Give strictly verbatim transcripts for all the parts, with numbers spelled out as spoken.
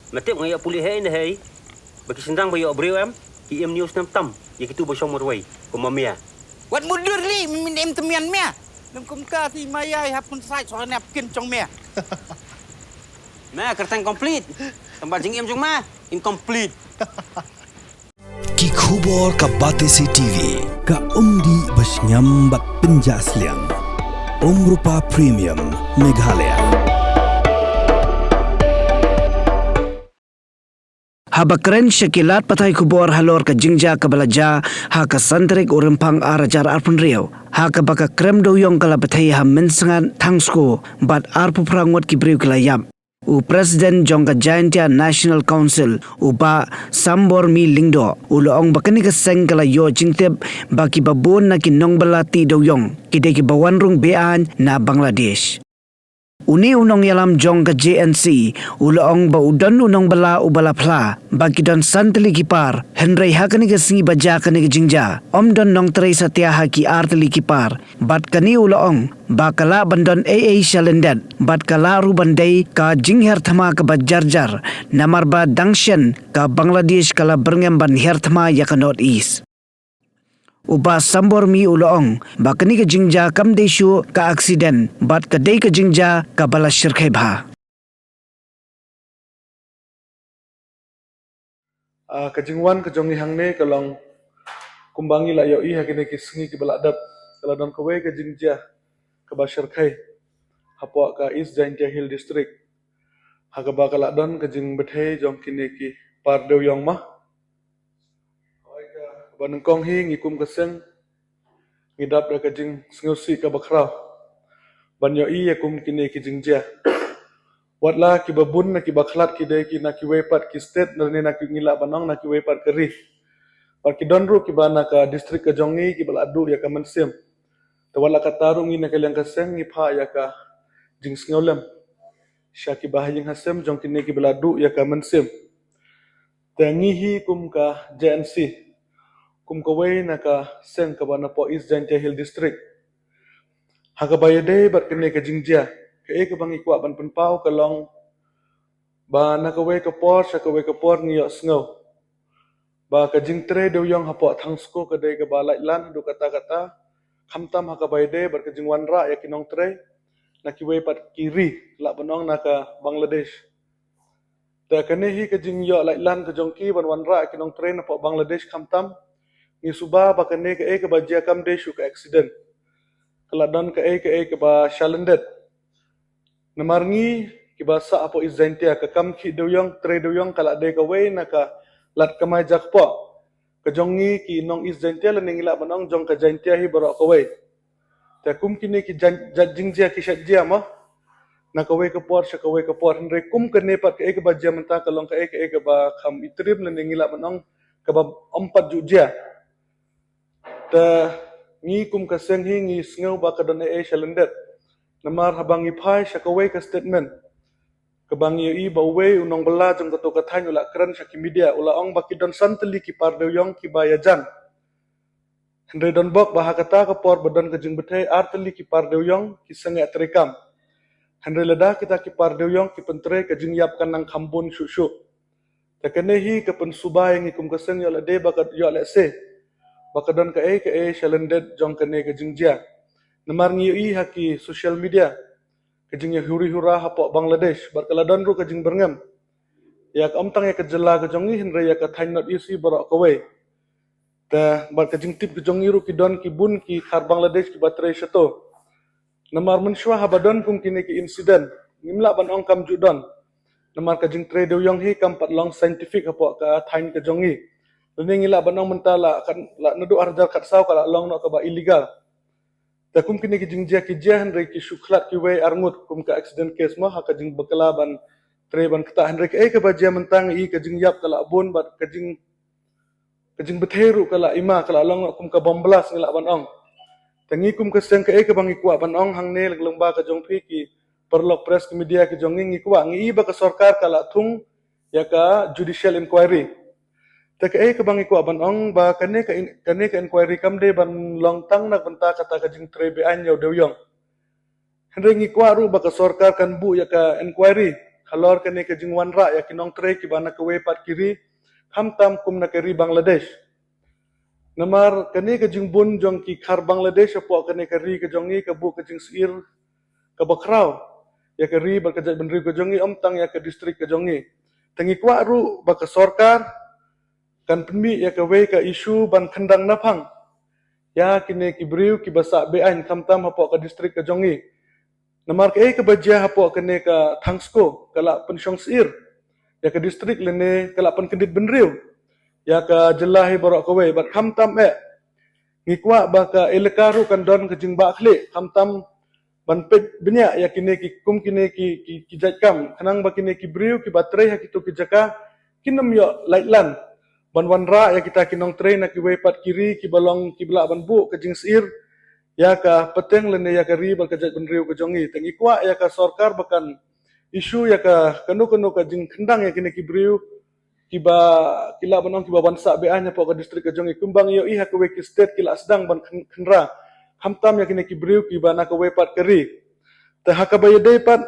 Ma tip nga ïoh pule hei ne hei. Ba ki shynrang ba ïoh briew em, ki im news nam tam ïa kitu ba shong marwei kum ma mia. Wat mudur li, min im temian mia. Lem kumta ti ma ïai hap kun sait soal ne ap kin chong mia. Ma kyrteng complete. Tang ba jingim jong ma incomplete. Ki khubor ka Batesi T V. Ka umdih ba shngiam bad pynjah sliang. Umrupa Premium Meghalaya. Haba kren sha ki lad pathai khubor halor ka jingjia kaba la jia ha ka san tarik u Rymphang ar hajar arphew hynriew, ha kaba ka krem dewïong ka la bthei ha Mynsngat Thangsko bad arphew phra ngut ki briew ki la ïap. U President jong ka Jaintia National Council, u Bah Sambormi Lyngdoh, u la ong ba kane ka seng ka la ïoh jingtip ba kiba bun na ki nongbylla tih dewïong ki dei kiba wan rung be-aiñ na Bangladesh. Une u nongïalam jong ka J N C u la ong ba u don u nongbylla uba la phla ba ki don san tylli ki par, hynrei ha kane ka sngi ba jia kane ka jingjia, ym don nongtrei satia ha ki ar tylli ki par. Bad kane u la ong ba ka lah ban don ei ei sha lyndet bad ka lah ruh ban dei ka jinghiar thma kaba jar jar, namar ba dang shen ka Bangladesh ka la byrngem ban hiar thma ïa ka North East. U Bah Sambormi u la ong ba kane ka jingjia kam dei shuh ka accident bad ka dei ka jingjia kaba la shyrkhei bha. Ah, ka jingwan ka jong ngi hangne ka long kumba ngi la ïohi ha kine ki sngi kiba la dep, ka la don kawei ka jingjia kaba shyrkhei hapoh ka East Jaintia Hill District, ha kaba ka la don ka jingbthei jong kine ki par dewïong ma. Ba nyngkong hi ngi kum ka seng ngi dap da ka jingsngewsih kaba khraw ban ïohi ïa kum kine ki jingjia. Wat la kiba bun na kiba khlad ki dei ki na kiwei pat ki state, na ne na ki ngi lah ban ong na kiwei pat ka ri. Bad ki don ruh kiba na ka district ka jong ngi kiba la duh ïa ka mynsiem. Te wat la katta ruh ngi na ka liang ka seng ngi phah ïa ka jingsngewlem sha kiba ha ïing ha sem jong kine kiba la duh ïa ka mynsiem. Te ngi hi kum ka J N C, kum kawei na ka seng kaba napoh East Jaintia Hill District, ha kaba ïadei bad kane ka jingjia, kaei kaba ngi kwah ban pynpaw ka long ba na kawei ka por sha kawei ka por ngi ïohsngew ba ka jingtrei dewïong hapoh Thangsko ka dei kaba laitlan haduh katta katta, khamtam ha kaba ïadei bad ka jingwanrah ïa ki nongtrei na kiwei pat ki ri, lah ban ong na ka Bangladesh. Te kane hi ka jingïoh laitlan ka jong ki ban wanrah ïa ki nongtrei napoh Bangladesh khamtam, ngi suba ba kane kaei kaba jia kam dei shuh ka accident. Ka la don kaei kaei kaba shalyndet. Namar ngi kiba sah hapoh East Jaintia, ka kam khih dewïong, trei dewïong ka la dei kawei na ka lad kamai jakpoh ka jong ngi ki nong East Jaintia lane ngi lah ban ong jong ka Jaintia hi baroh kawei. Te kum kine ki jan-, jat jingjia ki shet jia mo, na kawei ka por sha kawei ka por, hynrei kum kane pat kaei kaba jia mynta ka long kaei kaei kaba kham itrim lane ngi lah ban ong kaba ym pat ju jia. Te ngi kum ka seng hi ngi sngew ba ka don ei ei shalyndet. Namar haba ngi phai sha kawei ka statement kaba ngi ïohi ba uwei u nongbylla jong kato ka thaiñ u la kren sha ki media, u la ong ba ki don san tylli ki par dewïong kiba ïajan. Hynrei don bok ba ha kata ka por ba don ka jingbthei, ar tylli ki par dewïong ki sangeh treikam. Hynrei lada kita ki par dewïong ki pyntrei, ka jingïap kan nang kham bun shuh shuh. Te kane hi ka pynsuba ïa ngi kum ka seng, ïoh lehse ba ka, ïoh lehse ba ka don kaei kaei shalyndet jong kane ka jingjia. Namar ngi ïohi ha ki social media ka jingïahuri hura hapoh Bangladesh, bad ka la don ruh ka jingbyrngem ïa ka, ym tang ïa ka jylla ka jong ngi hynrei ïa ka thaiñ North East hi baroh kawei. Te bad ka jingtip ka jong ngi ruh ki don ki bun ki khar Bangladesh kiba trei shato. Namar mynshuwa haba don kum kine ki incident, ngim lah ban ong kam ju don. Namar ka jingtrei dewïong hi kam pat long scientific hapoh ka thaiñ ka jong ngi. Lane ngi lah ban ong mynta la kan, la naduh ar hajar khatsaw ka la long noh kaba illegal. Te kum kine ki jingjia ki jia, hynrei ki shu khlad kiwei ar ngut kum ka accident case mo, ha ka jingbakla ban trei ban ktah, hynrei kaei kaba jia mynta ngi i ka jingïap ka la bun bad ka jing, ka jingbthei ruh ka la ima, ka la long kum ka bomb blast ngi lah ban ong. Te ngi kum ka seng kaei kaba ngi kwah ban ong hangne lyngba ka jong phi ki paralok press ki media ki jong ngi, ngi kwah, ngi i ba ka sorkar ka la thung ïa ka judicial inquiry. Te kaei kaba ngi kwah ban ong ba kane ka in-, kane ka inquiry kam dei ban long tang na ka bynta kata ka jingtrei be-aiñ ïa u dewïong. Hynrei ngi kwah ruh ba ka sorkar kan buh ïa ka inquiry halor kane ka jingwanrah ïa ki nongtrei kiba na kawei pat ki ri, khamtam kum na ka ri Bangladesh. Namar kane ka jingbun jong ki khar Bangladesh hapoh kane ka ri ka jong ngi ka buh ka jingsyier kaba khraw ïa ka ri bad ka jaitbynriew ka jong ngi, ym tang ïa ka district ka jong ngi. Te ngi kwah ruh ba ka sorkar kan pynmih ïa kawei ka issue ban kyndang naphang ïa kine ki briew kiba sah be-aiñ khamtam hapoh ka district ka jong ngi. Namar kaei kaba jia hapoh kane ka Thangsko ka la pynshong syier ïa ka district lane ka la pynkyndit bynriew ïa ka jylla hi baroh kawei, bad khamtam eh ngi kwah ba ka elaka ruh kan don ka jingbahkhlieh, khamtam ban peit bniah ïa kine ki, kum kine ki, ki, ki jait kam, khnang ba kine ki briew kiba trei ha kito ki jaka kin ym ïoh laitlan ban wanrah ïa kita ki nongtrei na kiwei pat ki ri kiba long kiba lah ban buh ka jingsyier ïa ka pateng lane ïa ka ri bad ka jaitbynriew ka jong ngi. Te ngi kwah ïa ka sorkar ba kan issue ïa ka kano kano ka jingkyndang ïa kine ki briew kiba, ki lah ban ong kiba wan sah be-aiñ hapoh ka district ka jong ngi, kumba ngi ïohi ha kawei ki state ki la sdang ban khyn-, khynra khamtam ïa kine ki briew kiba na kawei pat ka ri. Te ha kaba ïadei pat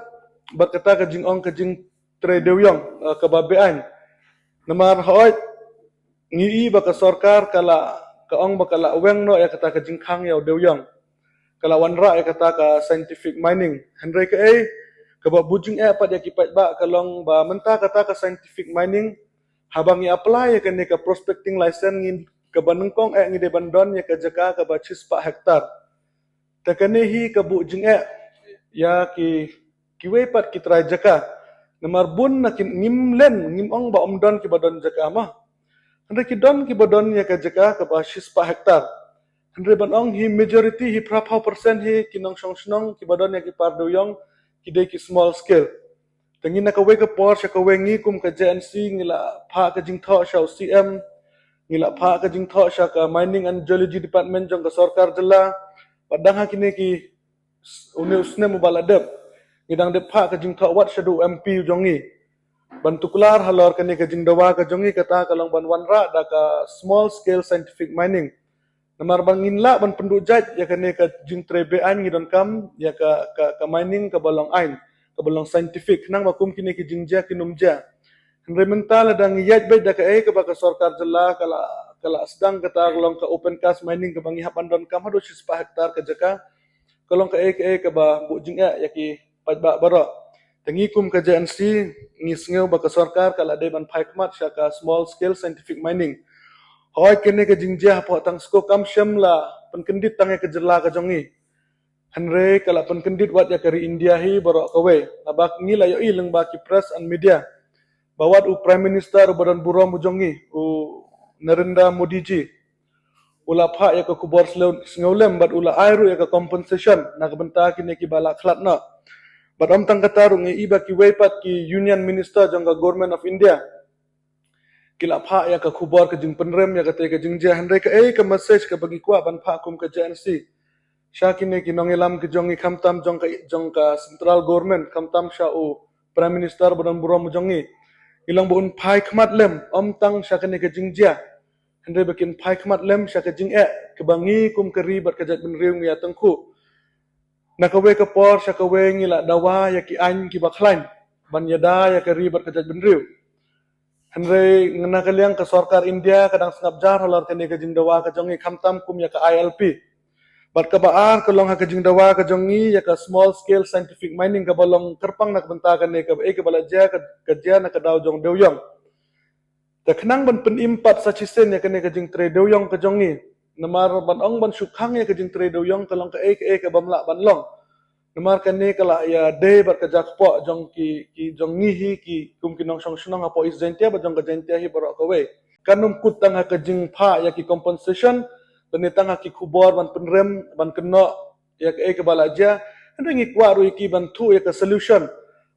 bad kata ka jingong ka jingtrei dewïong, eh, kaba be-aiñ, namar hooid ngi i ba ka sorkar ka la, ka ong ba ka la weng noh ïa kata ka jingkhang ïa u dewïong, ka la wanrah ïa kata ka scientific mining. Hynrei kaei kaba buh jingeh pat ïa ki paidbah ka long ba mynta kata ka scientific mining, haba ngi apply ïa kane ka prospecting license, ngi, kaba nyngkong eh ngi dei ban don ïa ka jaka kaba shispah hektar. Te kane hi ka buh jingeh ïa ki, kiwei pat ki trai jaka. Namar bun na ki, ngim len, ngim ong ba ym don kiba don jaka ma, hynrei ki don kiba don ïa ka jaka kaba shispah hektar. Hynrei ban ong hi majority hi, phra phew percent hi ki nongshong shnong kiba don ïa ki par dewïong ki dei ki small scale. Te ngi na kawei ka por sha kawei, ngi kum ka J N C ngi la phah ka jingthoh sha u C M, ngi la phah ka jingthoh sha ka Mining and Geology Department jong ka sorkar jylla, bad dang ha kine ki s-, une u snem uba la dep, ngi dang dep phah ka jingthoh wat shaduh u M P u jong ngi ban tuklar halor kane ka jingdawa ka jong ngi, kata ka long ban wanrah da ka small scale scientific mining. Namar ba ngin lah ban pynduh jait ïa kane ka jingtrei be-aiñ, ngi donkam ïa ka, ka, ka mining kaba long aiñ, kaba long scientific, khnang ba kum kine ki jingjia kin ym jia. Hynrei mynta lada ngi ïaid beit da kaei kaba ka sorkar jylla ka la, ka la sdang, kata ka long ka open cast mining kaba ngi hap ban donkam haduh shispah hektar ka jaka, ka long kaei kaei kaba buh jingeh ïa ki paidbah baroh. Te ngi kum ka J N C ngi sngew ba ka sorkar ka la dei ban phai khmat sha ka small scale scientific mining. Hooid kane ka jingjia hapoh Thangsko kam shym la pynkyndit tang ïa ka jylla ka jong ngi, hynrei ka la pynkyndit wat ïa ka ri India hi baroh kawei. Naba ngi la ïohi lyngba ki press and media ba wat u Prime Minister uba don burom u jong ngi, u Narendra Modi ji, u la phah ïa ka khubor sngewlem bad u la ai ruh ïa ka compensation na ka bynta kine kiba la khlad noh. Bad ym tang kata ruh, ngi i ba kiwei pat ki Union Minister jong ka Government of India ki la phah ïa ka khubor ka jingpynrem ïa kata ka jingjia. Hynrei kaei ka message kaba ngi kwah ban phah kum ka J N C sha kine ki nongïalam ki jong ngi, khamtam jong ka, jong ka central government, khamtam sha u Prime Minister ba don burom u jong ngi, ngi long ba un phai khmat lem, ym tang sha kane ka jingjia, hynrei ba kin phai khmat lem sha ka jingeh kaba ngi kum ka ri bad ka jaitbynriew ngi ïa tyngkhuh. Na kawei ka por sha kawei ngi la dawa ïa ki aiñ kiba khlaiñ ban ïada ïa ka ri bad ka jaitbynriew. Hynrei na ka liang ka sorkar India ka dang sngap jar halor kane ka jingdawa ka jong ngi, khamtam kum ïa ka I L P. Bad kaba ar ka long ha ka jingdawa ka jong ngi ïa ka small scale scientific mining kaba long kyrpang na ka bynta kane, kaba ei kaba la jia ka, ka jia na ka daw jong dewïong. Te khnang ban pynim pat sa shisien ïa kane ka jingtrei dewïong ka jong ngi, namar ban ong ban shu khang ïa ka jingtrei dewïong ka long kaei kaei kabym lah ban long. Namar kane ka la ïadei bad ka jakpoh jong ki, ki jong ngi hi, ki kum ki nongshong shnong hapoh East Jaintia bad jong ka Jaintia hi baroh kawei. Kan ym kut tang ha ka jingphah ïa ki compensation lane tang ha ki khubor ban pynrem, ban kynnoh ïa kaei kaba la jia, hynrei ngi kwah ruh ïa ki ban thuh ïa ka solution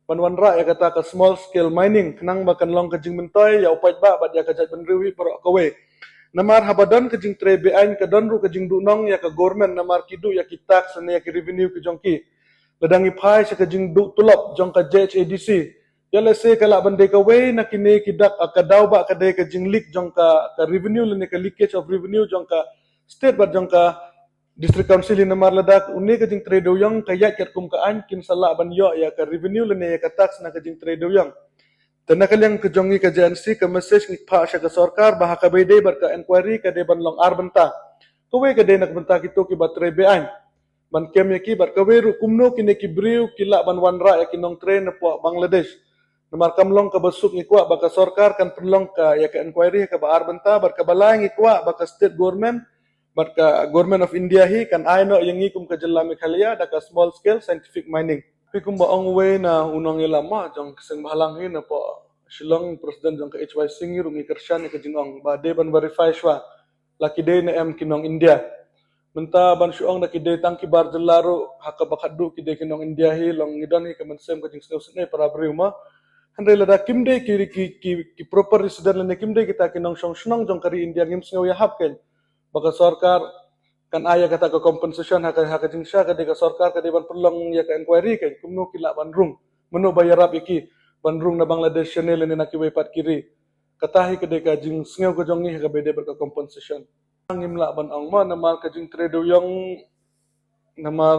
ban wanrah ïa kata ka small scale mining, khnang ba kan long ka jingmyntoi ïa u paidbah bad ïa ka jaitbynriew hi baroh kawei. Namar haba don ka jingtrei be-aiñ ka don ruh ka jingduhnong ïa ka government, namar ki duh ïa ki tax ne ïa ki revenue ki jong ki. Lada ngi phai sha ka jingduh tulop jong ka J H A D C, ïa lehse ka lah ban dei kawei na kine ki dak, ah, ka daw ba ka dei ka jingleak jong ka, ka revenue lane ka leakage of revenue jong ka state bad jong ka District Council hi namar lada une ka jingtrei dewiong ka ïaid katkum ka aiñ, kin sa lah ban ïoh ïa ka revenue lane ïa ka tax na ka jingtrei dewiong. Te na ka liang ka jong ngi ka J N C, ka message ngi phah sha ka sorkar ba ha kaba ïadei bad ka inquiry ka dei ban long ar bynta. Kawei ka dei na ka bynta kito kiba trei be-aiñ, ban kem ïa ki, bad kawei ruh kumno kine ki briew ki lah ban wanrah ïa ki nongtrei napoh Bangladesh. Namar kam long kaba suk, ngi kwah ba ka sorkar kan pynlong ka ïa ka inquiry kaba ar bynta, bad kaba lai ngi kwah ba ka state government bad ka Government of India hi kan ai noh ïa ngi kum ka jylla Meghalaya da ka small scale scientific mining. Phi kumba ong uwei na u nongïalam jong ka seng bhalang hi napoh Shillong, president jong ka H Y C, ngi ruh ngi kyrshan ïa ka jingong ba dei ban verify shuwa la ki dei ne em ki nong India. Mynta ban shu ong da ki dei tang ki bar jylla ruh, ha kaba khatduh ki dei ki nong India hi, long ngi don hi ka mynsiem ka jingsngew sngewsih para briew mo. Hynrei lada kim dei ki, ki, ki, ki proper resident lane kim dei kita ki nongshong shnong jong ka ri India, ngim sngew ïahap kein ba ka sorkar kan ai ïa kata ka compensation. Ha ka, ha ka jingshisha ka dei ka sorkar ka dei ban pynlong ïa ka inquiry kein, kumno ki lah ban rung, mano ba ïarap ïa ki ban rung na Bangladesh shane lane na kiwei pat ki ri. Kata hi ka dei ka jingsngew ka jong ngi ha kaba ïadei bad ka compensation. Ngim lah ban ong mo, namar ka jingtrei dewiong namar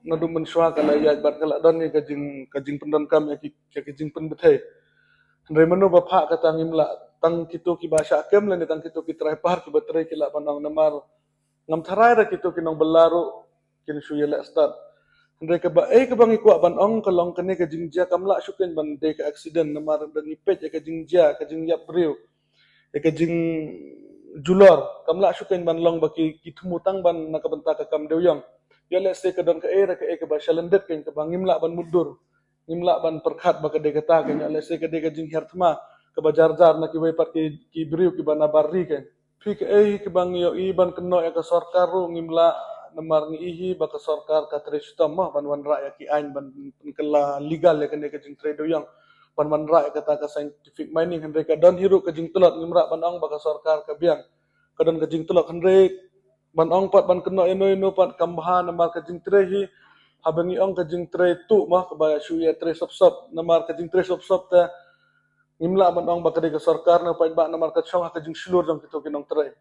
naduh mynshuwa ka la ïaid bad ka la don ïa ka jing, ka jingpyndonkam ïa ki, ïa ki jingpynbthei. Hynrei mano ba phah kata ngim lah, tang kito kiba shah kem lane tang kito ki trai par kiba trei ki lah ban ong, namar ngam tharai ra kito ki nongbylla ruh kin shu ïaleh stad. Hynrei kaba, eh, kaba ngi kwah ban ong ka long kane ka jingjia kam lah shu kein ban dei ka accident, namar da ngi peit ïa ka jingjia, ka jingïap briew, ïa ka jingjulor, kam lah shu kein ban long ba ki, ki thmu tang ban na ka bynta ka kam dewiong. Ïoh lehse ka don kaei re kaei kaba shalyndet kein kaba ngim lah ban mutdur, ngim lah ban pyrkhat ba ka dei kata kein. Ïoh lehse ka dei ka jinghiar thma kaba jar jar na kiwei pat ki, ki briew kiba na bar ri kein. Phi, kaei kaba ngi ïohi ban kynnoh ïa ka sorkar ruh ngim lah, namar ngi i hi ba ka sorkar ka trei shitom mo ban wanrah ïa ki aiñ ban pynkylla legal ïa kane ka jingtrei dewiong, ban wanrah ïa kata ka scientific mining. Hynrei ka don hi ruh ka jingtlot, ngim lah ban ong ba ka sorkar ka biang. Ka don ka jingtlot, hynrei ban ong pat ban kynnoh ïano ïano pat kam bha, namar ka jingtrei hi, haba ngi ong ka jingtrei tuh mo, kaba shu ïatrei sop sop, namar ka jingtrei sop sop te ngim lah ban ong ba ka dei ka sorkar ne paidbah, namar ka shong ha ka jingshlur jong kito ki nongtrei.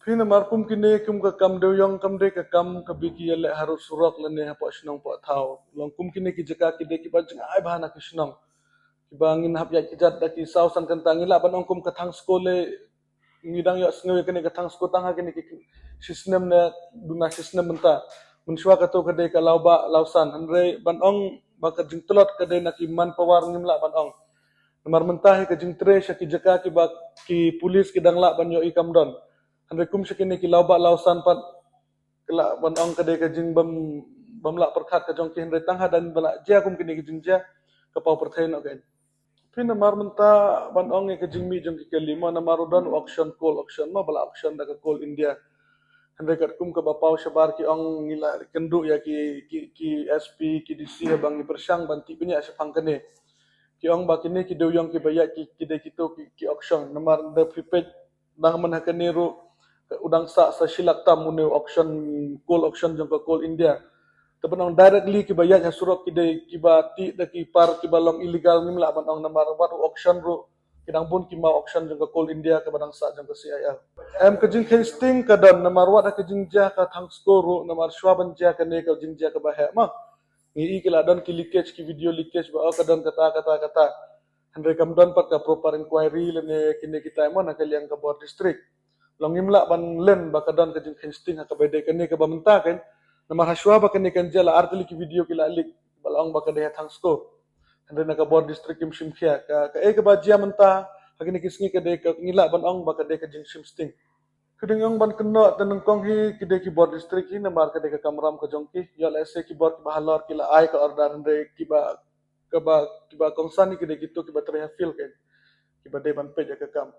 Phi, namar kum kine, kum ka kam dewiong kam dei ka kam kaba ki ïaleh harud surok lane hapoh shnong poh thaw. Long kum kine ki jaka ki dei kiba jngai bha na ki shnong, kiba ngin hap ïaid kjat da ki saw san kynta. Ngi lah ban ong kum ka Thangsko le, ngi dang ïohsngew ïa kane ka Thangsko tang ha kine ki shisnem ne duna shisnem mynta. Mynshuwa kato ka dei ka Lawbah Lawsan. Hynrei ban ong ba ka jingtlot ka dei na ki manpower ngim lah ban ong. Namar mynta hi ka jingtrei sha ki jaka kiba ki pulis ki dang lah ban ïohi kam don. Hynrei kum sha kine ki Lawbah Lawsan pat ka lah ban ong ka dei ka jingbym, bym lah pyrkhat ka jong ki, hynrei tang hadien ba la jia kum kine ki jingjia ka paw pyrthei noh kein. Phi, namar mynta ban ong ïa ka jingmih jong ki kali mo, namar u don u auction, coal auction mo, ba la auction da ka Coal India. Hynrei katkum kaba paw shabar ki ong ngi la kynduh ïa ki, ki, ki S P, ki D C haba ngi pyrshang ban tip bniah shaphang kane. Ki ong ba kine ki dewiong kiba ïaid ki, ki dei kito ki, ki auction, namar da phi peit dang man ha kane ruh u dang sah sa shi lak tam une u auction, coal auction jong ka Coal India. Te ban ong directly kiba ïaid ha surok ki dei kiba tih da ki par kiba long illegal ngim lah ban ong, namar wat u auction ruh ki dang bun ki maw auction jong ka Coal India kaba dang sah jong ka C I L. Em, ka jingkheiñ sting ka don, namar wat ha ka jingjia ka Thangsko ruh, namar shuwa ban jia kane ka jingjia kaba heh ma ngi i ki la don ki leakage, ki video leakage ba oh ka don kata kata kata. Hynrei kam don pat ka proper inquiry lane kine kita mo na ka liang ka bor district. Long ngim lah ban len ba ka don ka jingkheiñ sting ha kaba dei kane kaba mynta kein. Namar ha shuwa ba kane kan jia la ar tylli ki video ki la leak ba la ong ba ka dei ha Thangsko. Hynrei na ka bor district kim shim khia. Ka, kaei kaba jia mynta ha kine ki sngi ka dei ka, ngi lah ban ong ba ka dei ka jingshim sting. Ka dang ong ban kynnoh te nyngkong hi ki dei ki bor district hi, namar ka dei ka kamram ka jong ki. Ïoh lehse ki bor kiba halor ki la ai ka order, hynrei kiba, kiba, kiba kongsan hi ki dei kito kiba trei ha field kein, kiba dei ban peit ïa ka kam.